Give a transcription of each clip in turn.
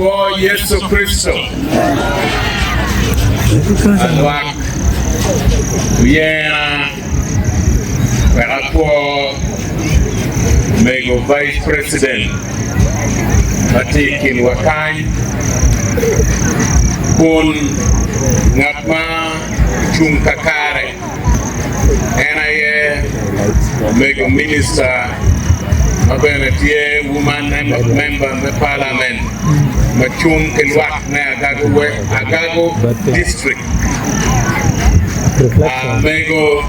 Opwo Yecu Kricito. Alwak oyera wek apwo mego Vice President ma tye i kinwa kany kun ngat ma ocung kakare En aye omego minista ma bene tye Woman Member me Parliament ma cung ki lwak me Agago District. Omego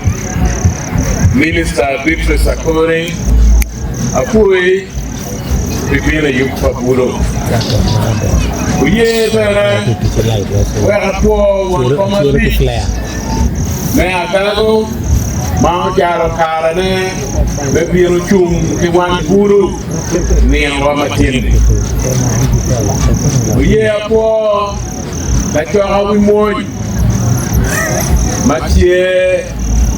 Minista Beatrice Akori apwoyi pi bino i yub pa bulo. Oye bene wek apwo won kom abic me Agago ma ojalo karene me bino cung ki wan bulu ninowa matin-ni. Oye apwo lacoka wi mwony ma tye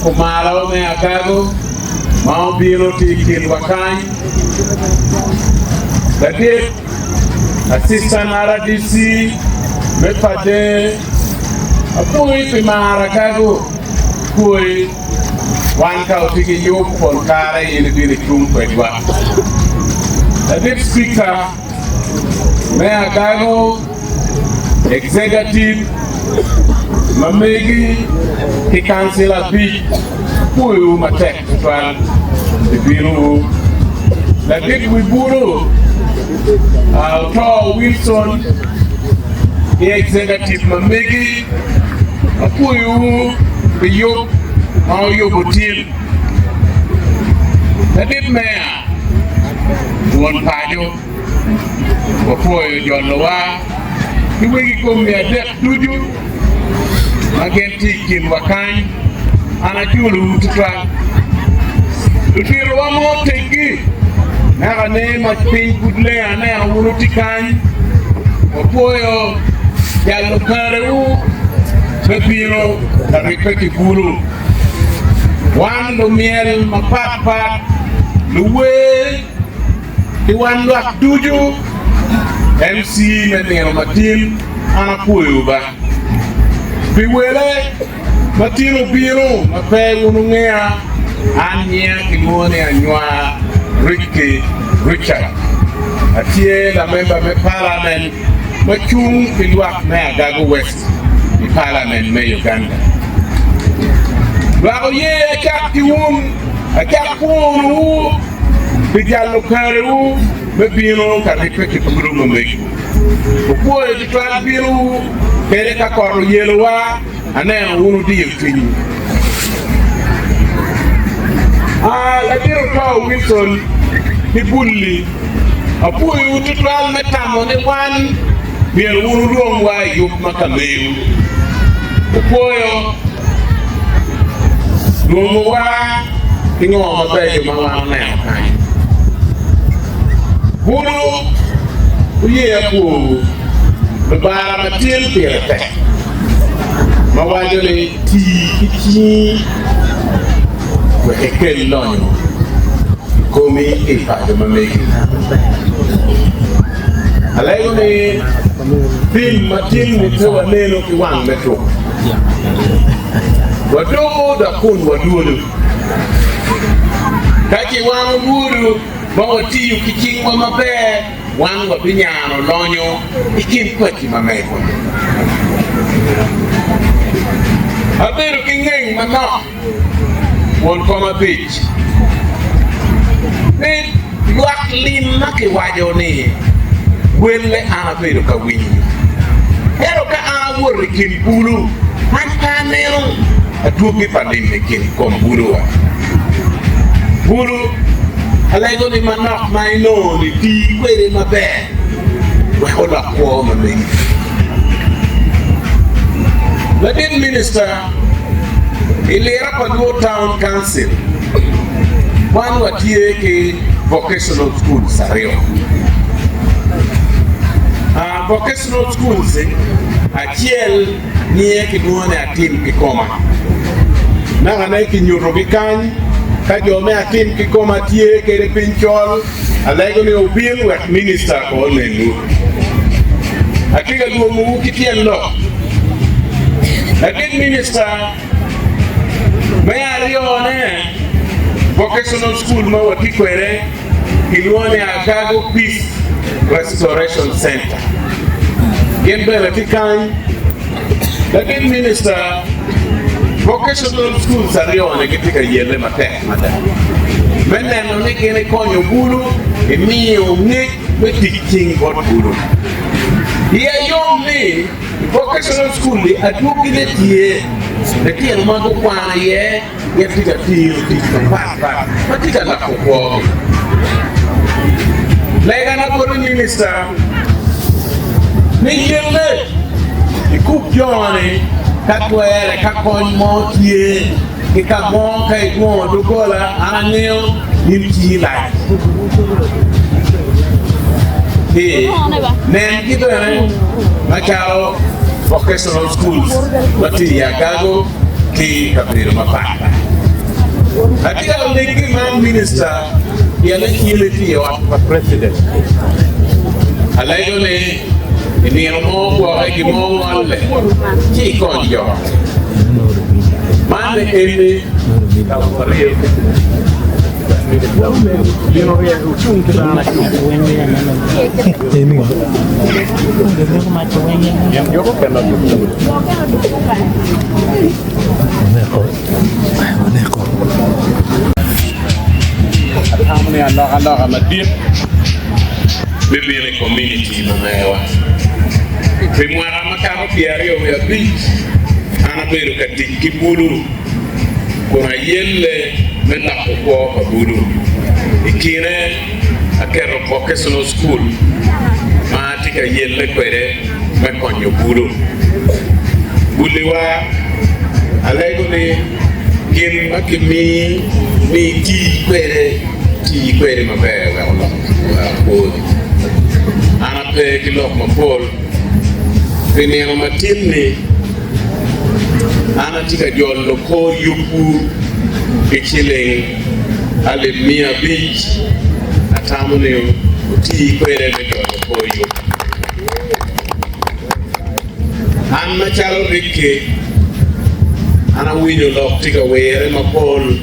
kumalo me Agago ma obino tye i kinwa kany. Ladit Assistant RDC me Pader apwoyi pi mar agago pwoyi wan ka watye ki yub pol kare in ibino icung kwedwa. Ladit Speaker me Agago Executive ma megi ki Kancil abic apwoyowu matek tutwal pi binowu. Ladit wi bulu Oto Wilson ki Executive ma megi apwoyowu pi yub ma wuyubo tin. Ladit Meya won paco. Wapwoyo jolowa ki wegi komi adek ducu ma gin tye i kinwa kany. An aculowu tutwal. Lutitowa mo oteggi naka ne ma piny pud leng aneno wun wutye kany. Wapwoyo jalo karewu me bino ka ribbe ki bulu. Wan lumyel mapatpat, luwer, Ki wan lwak ducu, MC me nino matin, an apwoyo ba. Pi wele ma tin obino ma pe wun wungeya, an nyinga kilwongo ni Anywar Ricky Richard. Atye lamemba me Parliament ma cung pi lwak me Agago West i Parliament me Uganda. Lwak oye acak ki wun, acak pwonowu. Pi jalo karewu me bino ka ribbe ki bulu ma megwu. Wupwoyo tutwal binowu kede ka kot oyelowa, aneno wun wudiyo cwinywu. Aa, ladit oto Wilson ki bulli, apwoyowu tutwal me tamo ni wan myero wun wulwongwa i yub ma ka mewu. Wupwoyo. Lwongowa ki ngo mabeco ma wan oneno kany. Bulu wuye apwowu Lubara ma tin pire tek ma waco ni ti ki cingi wek ikel lonyo i komi ki i paco ma megi. Alego ni pim ma tin-ni pe waneno ki wang me tuk. Waduko dok kun walwodo. Ka ce wan walwodo ma watiyo ki cingwa maber, wan wabinyano lonyo i kin pati ma megwa. Abedo ki ngeng manok. Won kom abic ni lwak lim ma kiwaco ni welle an abedo ka winyo, ento ka an awoto i kin bulu, an pe aneno adwogi pa lim i kin kom buluwa. Bulu, alego ni manok ma inongo-ni ti kwede maber wek olok kwo ma megi. Ladit Minista. I lira pa Luo Town Council, wan watye ki vocational schools aryo. Vocational schools acel nyinge kilwongo ni Atim Kikoma. Nakane kinyutogi kany ka jo me Atim Kikoma tye kede piny col, alego ni wubin wek minista ko onenwu. Atye ka lwongowu ki tyen lok. Latin minista me aryone, Vocational School ma watye kwede kilwongo ni Agago Peace Restoration Center. Gin bene tye kany. Latin minista, Vocational Schools aryone gitye ka yelle matek mada me neno ni gin ikonyo bulu imiyo ngec me tic cing bot bulu. Iya yom ni i vocational school-li adwogine tye, litino ma gukwano iye gitye ka tiyo tic mapatpat ma tye ka loko kwogi. Legana bot minista ni yelle ikub jo-ni ka twere ka kony mo tye. Ki ka mo ka idwongo doggola, an angeyo in cii lac. Ci nen ki bene macalo vocational schools ma tye i Agago ki kabedo mapat pat. Atye ka legi man minista pien in itye i ot pa president. Alego ni I nino mo gwoke gin mo ngolle ci ikony jo man eni. Atamo ni alokaloka madit bibino i kominiti ma mewa. Pi mwaka makato 25, an abedo ka tic ki bulu kun ayelle me loko kwo pa bulu. I kine, aketo vocational school ma atye ka yelle kwede me konyo bulu. Buliwa, alego ni gin ma kimiyi ni iti kwede, ti kwede maber wek olok kwoni. An ape ki lok mapol pi nino matin-ni. An atye ka jolo kor yubwu ki ciling alip 500, atamo ni wuti kwede me jolo kor yub. An macalo Ricky, an awinyo lok tye ka wire mapol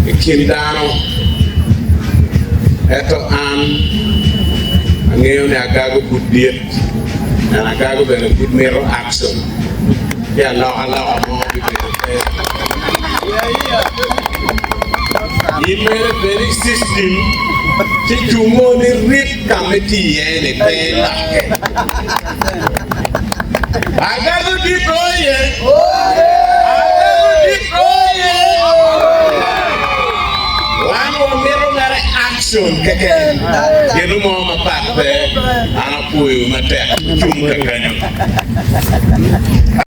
i kin dano, ento an angeyo ni agago pud dit and agago bene pud mito action ci alokaloka mo bibedo pe. In mere bed i system ci cungo ni rit ka me tye iye ni pe ilokke. Agago dit oye! Agago dit oye! Wan wamito mere action keken, gino mo mapat pe. An apwoyo matek, cung kakanyo.